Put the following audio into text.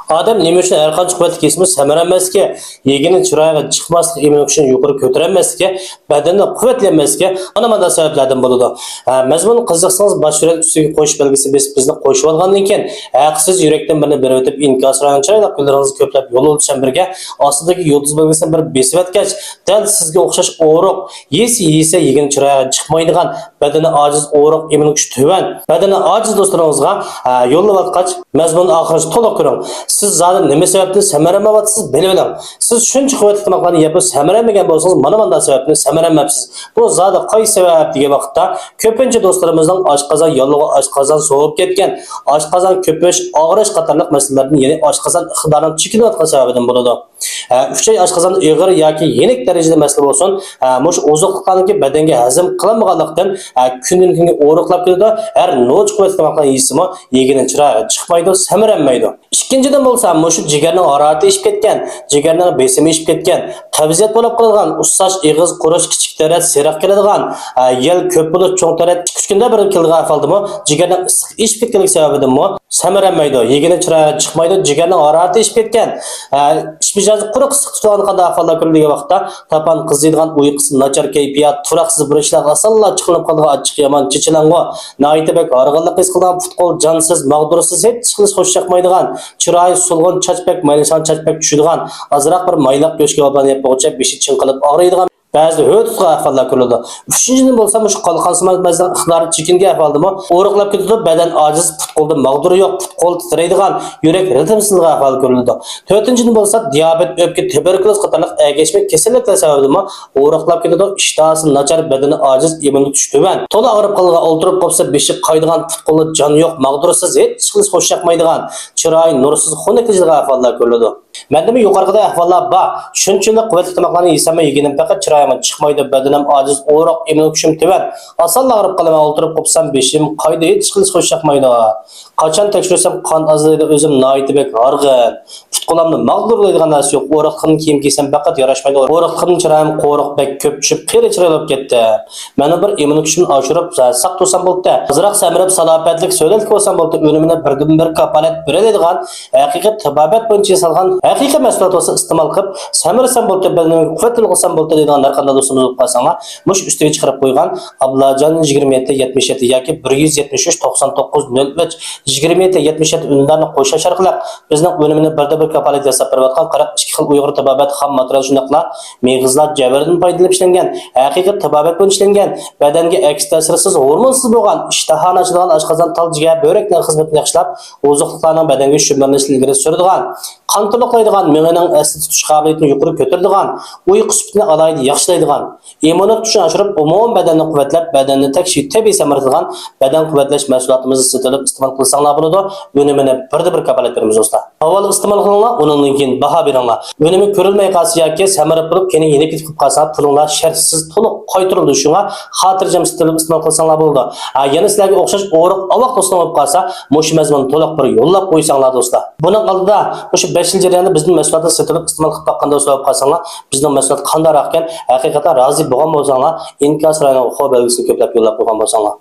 Odam nima uchun har qancha quvvatli yesimi samaramasligi, yegini chiroyga chiqmaslik, immun kuchini yuqori ko'tarolmasligi, badanni quvvatlanmasligi ana mana sabablardan bo'ladi. Mazmun qiziqsangiz bosh surat ustiga qo'yish belgisi besib bizni qo'shib olgandan keyin haqsiz yurakdan birini berib o'tib inkas rang chiroyli kunlaringizni ko'plab yo'l o'tishdan birga ostidagi yulduz belgisini bir besib o'tgach, dal sizga o'xshash og'riq, yesa yesa yegini chiroyga chiqmaydigan, badani ojiz og'riq, immun kuchi tuvan, badani ojiz do'stlaringizga yo'llayotgach, mazmun oxiri to'liq ko'ring. Siz zaten nima sababdan samaramayapsiz bilib oling. Siz shuncha quvvatli tomoqlarni yeb samaramagan bo'lsangiz, mana bunday sababdan samaramayapsiz. Bu zodi qaysi sabab degan vaqtda ko'pincha do'stlarimizning oshqozon yollig'i, oshqozon sovib ketgan, oshqozon ko'pish, og'rish qatorliq masalalardan, ya'ni oshqozon iqtidorining chekinayotgan sababidan bo'ladi. 3 oy oshqozon og'ir yoki yenik darajada masala bo'lsin, mush oziqliklarniki badanga hazm qilinmaganlikdan kundan kunga og'riqlab ketadi. Har noch quvvatli tomoqlarni yesimi, yegini chiroyi chiqmaydi, samaranmaydi. Ikkinchidan bo'lsa, mushu jigarning harorati eshib ketgan, jigarning besimi eshib ketgan, qabziyat bo'lib qolgan, ussash, ig'iz qurish, kichik tarat, seriq keladigan, yel ko'p bo'lib cho'ng tarat 2-3 kunda bir keladigan ahvoldami, jigarning issiq eshib ketganligi sababidanmi samaranmaydi, yegini chiroyi chiqmaydi, jigarning harorati eshib ketgan, ish mijozi quruq issiq tutgan qanday ahvollar ko'rilgan vaqtda tapan qiziydigan, uyqusi nachar, kayfiyat, turaqsiz bir ishlar, osonla chiqilib qolgan, achchiq yomon chechilang'u, noiti bek horg'inlik his qilgan, put-qo'l jonsiz, mag'dursiz, hech qilish xush yoqmaydigan, chiroyi so'lg'in, chachpak maylishan, chachpak tushadigan, ozroq bir mayliq go'sht kaboblarni yeb qo'ysa beshi chinqilib og'riydigan ba'zi ho'tutga ahvollar ko'riladi. Uchinchidan bo'lsa, shu qalqonsimon bezning iqtidori chekingan ahvoldami og'riqlab ketadi, badan ojiz, put qo'lda mag'duri yo'q, put qo'l titraydigan, yurak ritmsizligi ahvol ko'riladi. To'rtinchidan bo'lsa, diabet, o'pka, tuberkuloz qatorliq ergashma kasalliklar sababidami og'riqlab ketadi, ishtahasi nachar, badani ojiz, immunitet tuvan. To'la og'rib qolgan, o'ltirib qolsa beshi qaydigan, put qo'li jon yo'q, mag'dursiz, hech qilish xush yoqmaydigan, chiroyi nursiz, xunuk ahvollar ko'riladi. Mendimi yuqorqida ahvollar bor. Shunchalik quvvatli tomoqlarni yesam, yeginim faqat chiroyim chiqmaydi, badanim ojiz, og'riq, immun kuchim tuvan. Osonla og'rib qolaman, o'ltirib qopsam beshim qayda, hech qilish xush yoqmaydi. Qachon tekshirsam qon azlaydi, o'zim noiti bek horg'in. Put qo'lamni mag'durlaydigan narsa yo'q. O'riqni kiyim kiysam faqat yarashmaydi. O'riqni chiroyim qo'riq bek ko'p tushib, qiri chiroyli bo'lib ketdi. Meni bir immun kuchimni oshirib, saq tursam bo'ldi. Ozroq samirib, salobatlik, so'lalik bo'lsam bo'ldi. O'limini birdan bir kapolat beradigan, haqiqiy tabobat bo'yicha yasalgan haqiqiy mahsulot bo'lsa iste'mol qilib, samirsam bo'ldi, badanimga quvvat qilsam bo'ldi deydigan har qanday do'stimiz bo'lib qolsanglar, mush ustiga chiqarib qo'ygan Ablajon 27 77 yoki 173 99 03 27 77 unlarni qo'shish orqali bizning o'limini birda bir kapolat yasab berayotgan 42 xil Uyg'ur tabobat xom material, shundaqla meg'izlar jabrdan foydalanib ishlangan, haqiqiy tabobat bo'yicha ishlangan, badanga aks ta'sirsiz, gormonsiz bo'lgan, ishtahani ochadigan oshqozon, tal, jigar, buyrakning xizmatini yaxshilab, oziqliklarning badanga shumlanishini ilgari suradigan, qon to'liqlaydigan, mingining asli tutish qobiliyatini yuqori ko'taradigan, uyqu sifatini alohida yaxshilaydigan, immunitet kuchini oshirib, umuman badanni quvvatlab, badanni tekshir tabiiy samaradigan badan quvvatlash mahsulotimizni sotib iste'mol qilsanglar bo'ladi. Unumini birda bir kapolat beramiz do'stlar. Avval iste'mol qilinglar, undan keyin baho beringlar. Unumi ko'rilmay qolsa yoki samarab bo'lib keyin yenib ketib qolsa, pulinglar shartsiz to'liq qaytariladi. Shunga xotirjam sotib iste'mol qilsanglar bo'ladi. Yana sizlarga o'xshash og'riq ovoq do'stlar bo'lib qolsa, mushu mazmun to'liq bir yo'llab qo'ysanglar do'stlar. Buning oldida mushu 5 yil jarayonida bizning mahsulotni sotib iste'mol qilib boqqan do'stlar bo'lib qolsanglar, bizning mahsulot qanday ekan, haqiqatan rozi bo'lgan bo'lsanglar, inkas rayoni xo belgisini ko'plab yo'llab qo'ygan bo'lsanglar.